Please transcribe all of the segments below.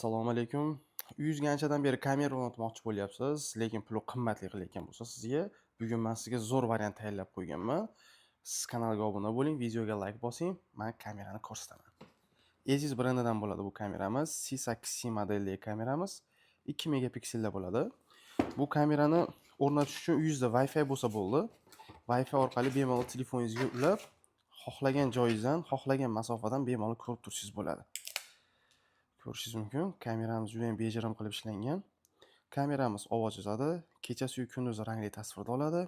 Assalomu alaykum. Uyingizga anchadan beri kamera o'rnatmoqchi bo'lyapsiz, lekin puli qimmatli qilayotgan bo'lsa sizga, bugun men sizga zo'r variant tayyorlab qo'yganman. Siz kanalga obuna bo'ling, videoga like bosing, men kamerani ko'rsataman. Ezviz brendidan bo'ladi bu kameramiz. C8C modeldagi kameramiz 2 megapikselda bo'ladi. Bu kamerani o'rnatish uchun uyingizda Wi-Fi bo'lsa bo'ldi. Wi-Fi orqali bemalol telefoningizga ulab, xohlagan joyingizdan, xohlagan masofadan bemalol ko'rib turishingiz bo'ladi. Ko'rishingiz mumkin, kameramiz juda ham bejirim qilib ishlangan. Kameramiz ovoz yozadi, kechasi-yu kunduzi rangli tasvirda oladi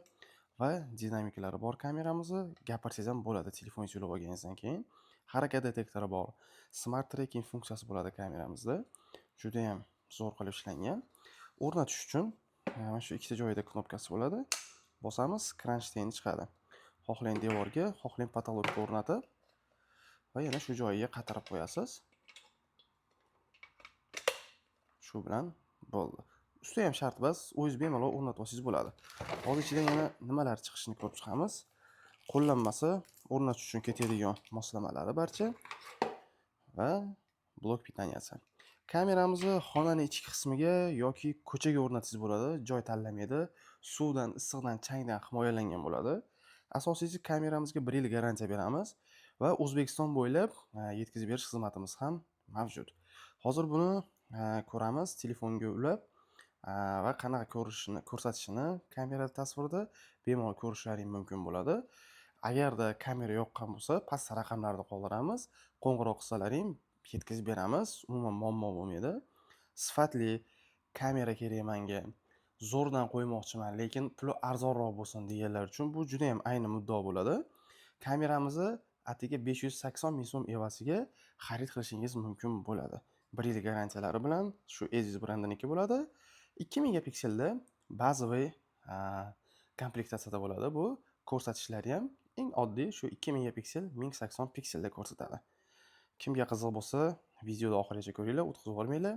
va dinamikalari bor kameramizni, gapirsangiz ham bo'ladi telefoningizni ulab olganingizdan keyin. Harakat detektori bor, smart tracking funksiyasi bo'ladi kameramizda. Juda ham zo'r qilib ishlangan. O'rnatish uchun mana shu ikkita joyida knopkasi bo'ladi. Bosamiz, kronштейni chiqadi. Xohlang devorga, xohlang potolokka o'rnatib va yana shu joyiga qatarib qo'yasiz. Shu bilan bo'ldi. Usti ham shart emas, o'zingiz bemalol o'rnatib olsangiz bo'ladi. Hozir ichidan yana nimalar chiqishini ko'rib chiqamiz. Qo'llanmasi, o'rnatish uchun ketadigan moslamalari barcha va blok pitaniyasi. Kameramizni xonaning ichki qismiga yoki ko'chaga o'rnatsangiz bo'ladi, joy tanlamaydi. Suvdan, issiqdan, changdan himoyalangan bo'ladi. Asosiysi kameramizga 1 yil garantiya beramiz va O'zbekiston bo'ylab yetkazib berish xizmatimiz ham mavjud. Hozir buni ko'ramiz telefonga ulab va qanaqa ko'rishini, ko'rsatishini kamera tasvirida bemalol ko'rishlaring mumkin bo'ladi. Agarda kamera yoqqan bo'lsa, pastda raqamlarni qoldiramiz. Qo'ng'iroq qilsalaring yetkazib beramiz. Umuman muammo bo'lmaydi. Sifatli kamera kerak menga, zo'rdan qo'ymoqchiman, lekin puli arzonroq bo'lsin deganlar uchun bu juda ham ayni muddao bo'ladi. Kameramizni atigi 580 ming so'm evaziga xarid qilishingiz mumkin bo'ladi. 1 yil garantiyalari bilan shu Ezviz brendiniki bo'ladi. 2 megapikselda bazaviy komplektatsiyada bo'ladi. Bu ko'rsatishlari ham eng oddiy shu 2 megapiksel 1080 pikselda ko'rsatadi. Kimga qiziq bo'lsa, videoni oxirigacha ko'ringlar, o'tkazib yubormanglar.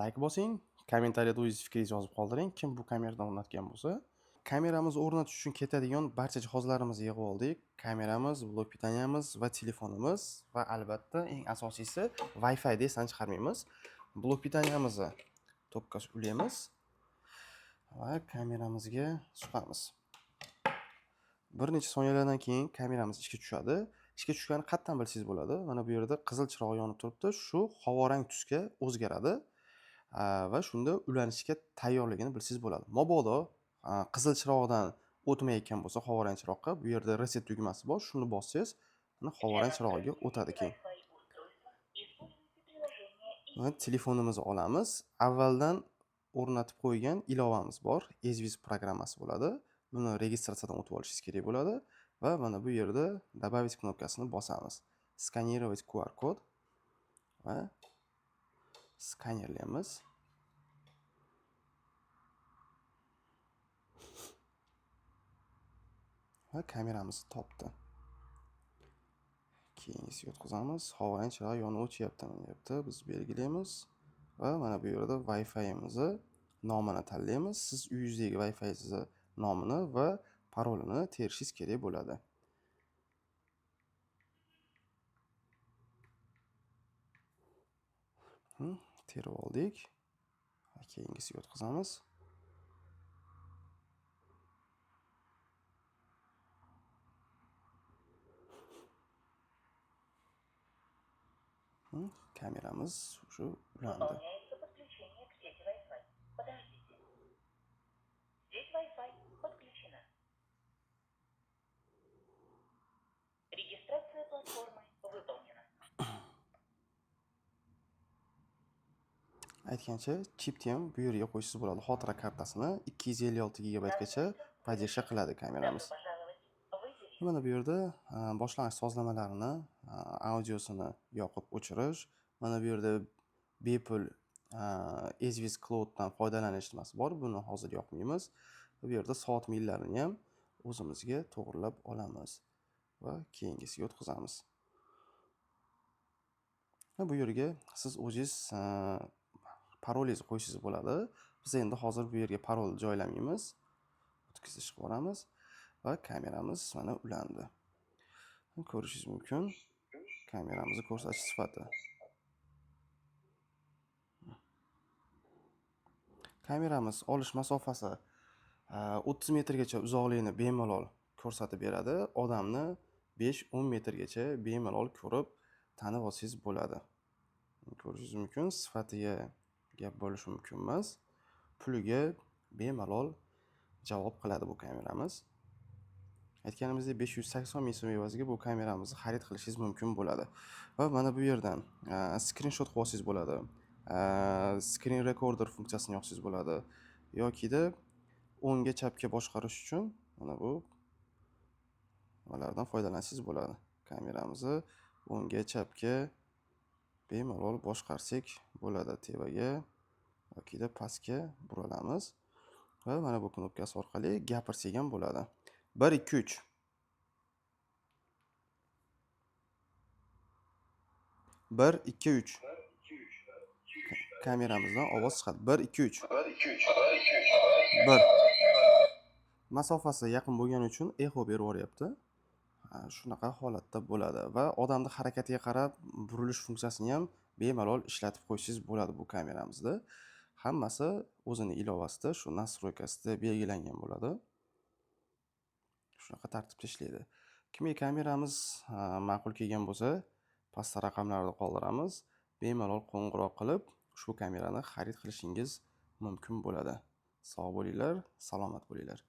Like bosing, kommentariyada o'zingiz fikringizni yozib qoldiring. Kim bu kameradan o'rnatgan bo'lsa, kameramizni o'rnatish uchun ketadigan barcha jihozlarimizni yig'ib oldik. Kameramiz, blok pitaniyamiz va telefonimiz va albatta eng asosiysi Wi-Fi ni esdan chiqarmaymiz. Blok pitaniyamizni tokka ulaymiz va kameramizga suqamiz. Bir necha soniyalardan keyin kameramiz ishga tushadi. Ishga tushganini qayerdan bilsangiz bo'ladi. Mana bu yerda qizil chiroq yonib turibdi. Shu havorang tusga o'zgaradi va shunda ulanishga tayyorligini bilsangiz bo'ladi. Mabodo qizil chiroqdan o'tmayotgan bo'lsa havorang chiroqqa, bu yerda reset tugmasi bor. Shuni bossangiz, mana havorang chirog'iga o'tadi keyin. Va telefonimizni olamiz. Avvaldan o'rnatib qo'ygan ilovamiz bor. Ezviz programmasi bo'ladi. Buni registratsiyadan o'tib olishingiz kerak bo'ladi va mana bu yerda добавить knopkasini bosamiz. Сканировать QR kod va skanerlaymiz. Va kameramizni topdi. Keyingisiga o'tkazamiz. Havorang chiroq yonib o'chyaptimi deyapti. Biz belgilaymiz va mana bu yerda Wi-Fi'imizni nomini tanlaymiz. Siz uyingizdagi Wi-Fi'ingizni nomini va parolini terishingiz kerak bo'ladi. Terib oldik. Va keyingisiga o'tkazamiz. Kameramiz shu ulandi. Выполняется подключение к сети Wi-Fi. Подождите. Сеть Wi-Fi подключена. Регистрация платформы выполнена. Aytgancha, chipni ham bu yerga qo'ysangiz bo'ladi. Xotira kartasini 256 gigabaytgacha поддержка qiladi kameramiz. Добро пожаловать. Выберите. Mana bu yerda boshlang'ich sozlamalarini, audiosini yoqib o'chirish, mana bu yerda bepul Ezviz Cloud'dan foydalanish nimasi bor, buni hozir yoqmaymiz. Bu yerda soat millarini ham o'zimizga to'g'rilab olamiz va keyingisiga o'tkazamiz. Va bu yerga siz o'zingiz parolingizni qo'ysangiz bo'ladi. Biz endi hozir bu yerga parol joylamaymiz. O'tkazish qilib yuboramiz va kameramiz mana ulandi. Ko'rishingiz mumkin. Kameramizni ko'rsatish sifati. Kameramiz olish masofasi 30 metrgacha uzoqlikni bemalol ko'rsatib beradi. Odamni 5-10 metrgacha bemalol ko'rib, tanib olsangiz bo'ladi. Ko'rishingiz mumkin, sifatiga gap bo'lishi mumkin emas. Puliga bemalol javob qiladi bu kameramiz. Aytganimizdek, 580 ming so'm evaziga bu kameramizni xarid qilishingiz mumkin bo'ladi. Va mana bu yerdan skrinshot qilib olsangiz bo'ladi. Screen recorder funksiyasini yoqsangiz bo'ladi. Yokida o'ngga, chapga boshqarish uchun mana bu nimalardan foydalansangiz bo'ladi. Kameramizni o'ngga, chapga bemalol boshqarsak bo'ladi. Tepaga yokida pastga buralamiz va mana bu knopkasi orqali gapirsak ham bo'ladi. 1 2 3. 1 2 3. Kameramizdan ovoz chiqadi. 1 2 3. 1. Masofasi yaqin bo'lgani uchun eho berib yuboryapti. Shunaqa holatda bo'ladi va odamni harakatiga qarab burilish funksiyasini ham bemalol ishlatib qo'ysangiz bo'ladi bu kameramizda. Hammasi o'zini ilovasida, shu настройка sida belgilangan bo'ladi. Shunaqa tartibda ishlaydi. Kimga kameramiz ma'qul kelgan bo'lsa, pastda raqamlarni qoldiramiz. Bemalol qo'ng'iroq qilib, ushbu kamerani xarid qilishingiz mumkin bo'ladi. Sog' bo'linglar, salomat bo'linglar.